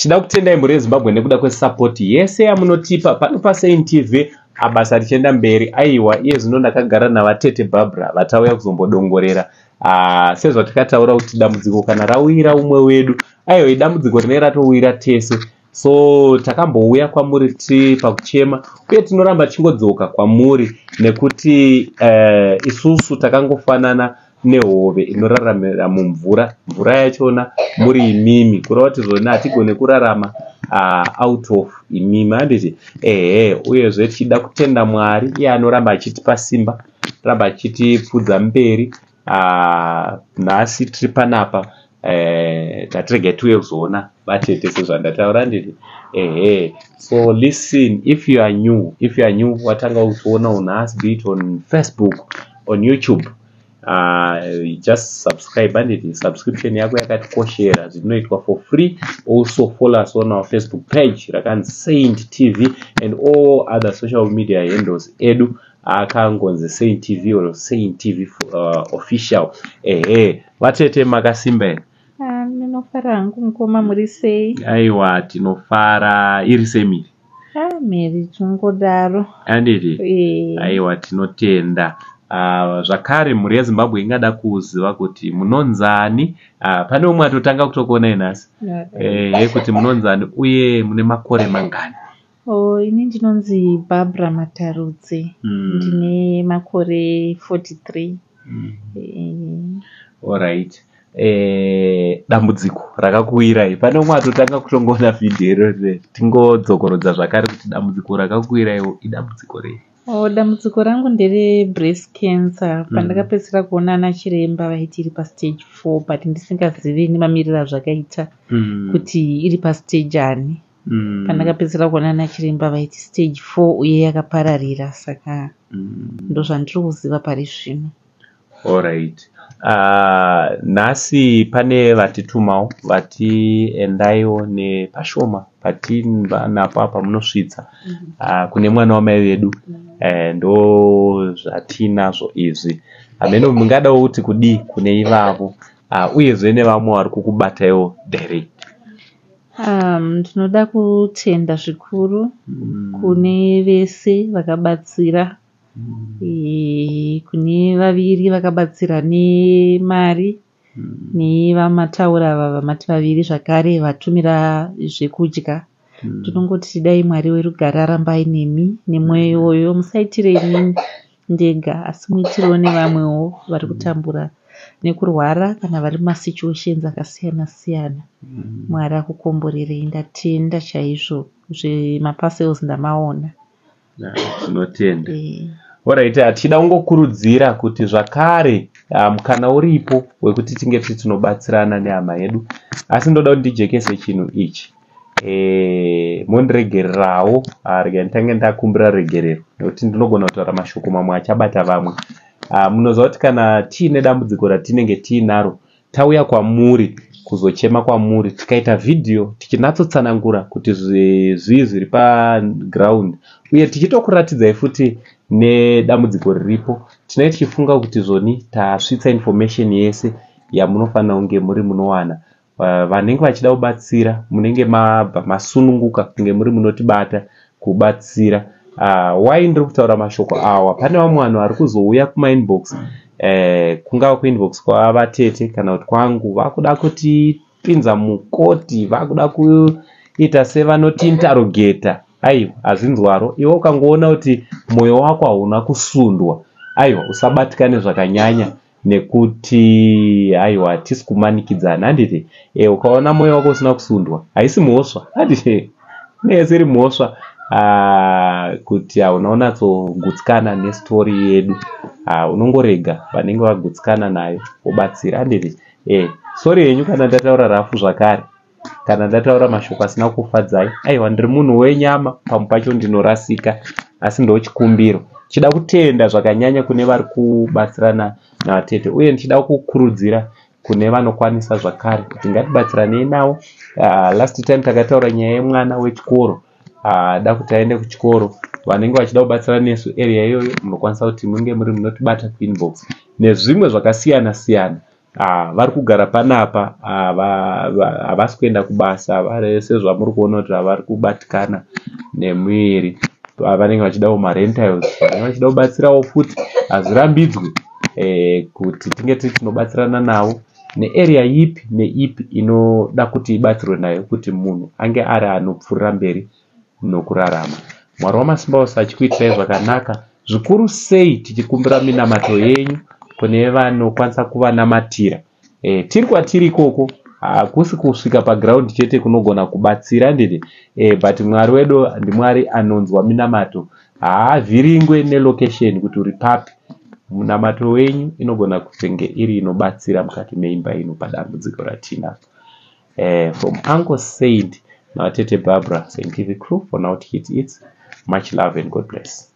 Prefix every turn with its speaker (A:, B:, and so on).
A: Tichida kutendai mhuri yeZimbabwe nekuda kwesapoti yese yamunotipa pano paSaint TV, basa richienda mberi. Aiwa, iye zvino ndakagara navatete Barbara vatauya kuzombodongorera. Sezvatakataura kuti dambudziko kana rawira umwe wedu, aiwa, idambudziko rinenge ratowira tese. So takambouya kwamuri tiri pakuchema, uye tinoramba tichingodzoka kwamuri nekuti isusu takangofanana nehove inoraramira mumvura. Mvura yachona muri imimi, kureva kuti zvona hatigone kurarama out of imimi, handiti? Ehe. Uyezve tichida kutenda Mwari, iye anoramba achitipa simba, ramba achitipfuudza mberi. Nhasi tiri panapa, tatiregai tiuye kuzoona vatete sezvandataura, handiti? Ehe. So listen, if you are new, if you are new, watanga kutionawo nhasi, be it on Facebook, on YouTube, just subscribe, handiti? Subscription yako yakatikoshera, zvinoitwa for free. Also follow us on our Facebook page rakanzi Saint TV and all other social media handles edu akangonzi Saint TV or Saint TV Official. Ehe, vatete, makasimba here?
B: Ah, ndinofara hangu mukoma, muri sei?
A: Aiwa, tinofara. Iri sei miri?
B: Ah, miri tinongodaro.
A: Handiti?
B: Eh.
A: Aiwa, tinotenda. Zvakare mhuri yeZimbabwe ingada kuziva kuti munonzani. Pane umwe atotanga kutokuonai nhasi, kuti munonzani uye mune makore mangani?
B: Oh, ini ndinonzi Barbara Matarudze. Ndine makore 43.
A: Alright. Dambudziko rakakuwirai, pane umwe atotanga kutongoona vhidhiyo iroro, tingodzokorodza zvakare kuti dambudziko rakakuwiraiwo idambudziko rei?
B: Oh, dambudziko rangu ndere breast cancer. Pandakapedzisira kuona ana chiremba vaiti iri pastage 4, but ndisingazivi nemamiriro azvakaita kuti iri pastage ani. Pandakapedzisira kuona ana chiremba vaiti stage 4 uye yakapararira, saka ndozvandiri kuziva pari zvino.
A: Alright. Nhasi pane vatitumawo, vati endaiwo nepashoma patinapo apa munosvitsa kune mwana wamai vedu. Ndo zvatinazvo izvi. Hameno mungadawo kuti kudii kune ivavo, uyezve nevamwe vari kukubataiwo direct?
B: Ndinoda kutenda zvikuru kune vese vakabatsira, kune vaviri vakabatsira nemari, nevamataura ava vamati vaviri zvakare vatumira zvekudya. Ndinongoti dai Mwari werugare aramba ainemi nemwoyo iwoyo. Musaitire inini ndega, asi muitirewo nevamwewo vari kutambura nekurwara kana vari mumasituations akasiyana siyana. Mwari akukomborerei. Ndatenda chaizvo, zvemaparcels ndamaona.
A: Tinotenda. Alright, tichida kungokurudzira kuti zvakare mukana uripo wekuti tinge tiri tinobatsirana nehama yedu, asi ndoda kuti ndijekese chinhu ichi. Mondiregererawo, regai nditange ndakumbira regerero nekuti ndinogona kutaura mashoko mamwe achabata vamwe. Munoziva kuti kana tiine dambudziko ratinenge tiinaro, tauya kwamuri kuzochema kwamuri, tikaita vhidhiyo tichinyatsotsanangura kuti zvii zviri paground uye tichitokuratidzai futi nedambudziko riripo, tinenge tichifunga kuti zvoni tasvitsa information yese yamunofanira kunge muri munowana. Vanenge vachida kubatsira, munenge mabva masununguka kunge muri munotibata kubatsira. Why ndiri kutaura mashoko awa? Pane vamwe vanhu vari kuzouya kumainbox, kungava kuinbox kwavatete kana kuti kwangu, vakuda kutipinza mukoti, vakuda kuita sevanotiinterrogata. Aiwa, hazvinzwaro. Iwe ukangoona kuti mwoyo wako hauna kusundwa, aiwa, usabatikane zvakanyanya nekuti aiwa, hatisi kumanikidzana, handiti? Ukaona mwoyo wako usina kusundwa, haisi mhosva, handiti? Inenge isiri mhosva kuti hauna kunyatsogutsikana nestori yedu. Unongorega vanenge vagutsikana nayo vobatsira, handiti? Sorry henyu kana ndataura rafu zvakare, kana ndataura mashoko asina kufadzai. Aiwa, ndiri munhu wenyama, pamwe pacho ndinorasika, asi ndochikumbiro. Ndichida kutenda zvakanyanya kune vari kubatsirana navatete, uye ndichida kukurudzira kune vanokwanisa zvakare kuti ngatibatsiranei navo. Last time takataura nyaya yemwana wechikoro ada kuti aende kuchikoro. Vanenge vachida kubatsira nesu area iyoyo, munokwanisa kuti munge muri munotibata kuinbox nezvimwe zvakasiyana siyana. Vari kugara panapa havasi kuenda kubasa sezvamuri kuona kuti vari kubatikana nemuviri. Vanenge vachidawo marentals, vanenge vachida kubatsirawo futi hazvirambidzwi kuti tinge tiri tinobatsirana navo nearea ipi neipi inoda kuti ibatsirwe nayo kuti munhu ange ari anopfuurira mberi nokurarama. Mwari wamasimba ose achikuitirai zvakanaka zvikuru sei tichikumbira minamato yenyu kune vanokwanisa kuvanamatira. Tiri kwatiri ikoko hakusi kusvika paground chete kunogona kubatsira handiti but Mwari wedu ndiMwari anonzwa minamato haavhiringwe nelocation kuti uri papi. Munamato wenyu inogona kutenge iri inobatsira mukati meimba ino padambudziko ratinaro. From Uncle Saint navatete Barbara, Scientific Crew for now Hit Eats. Much love and God bless.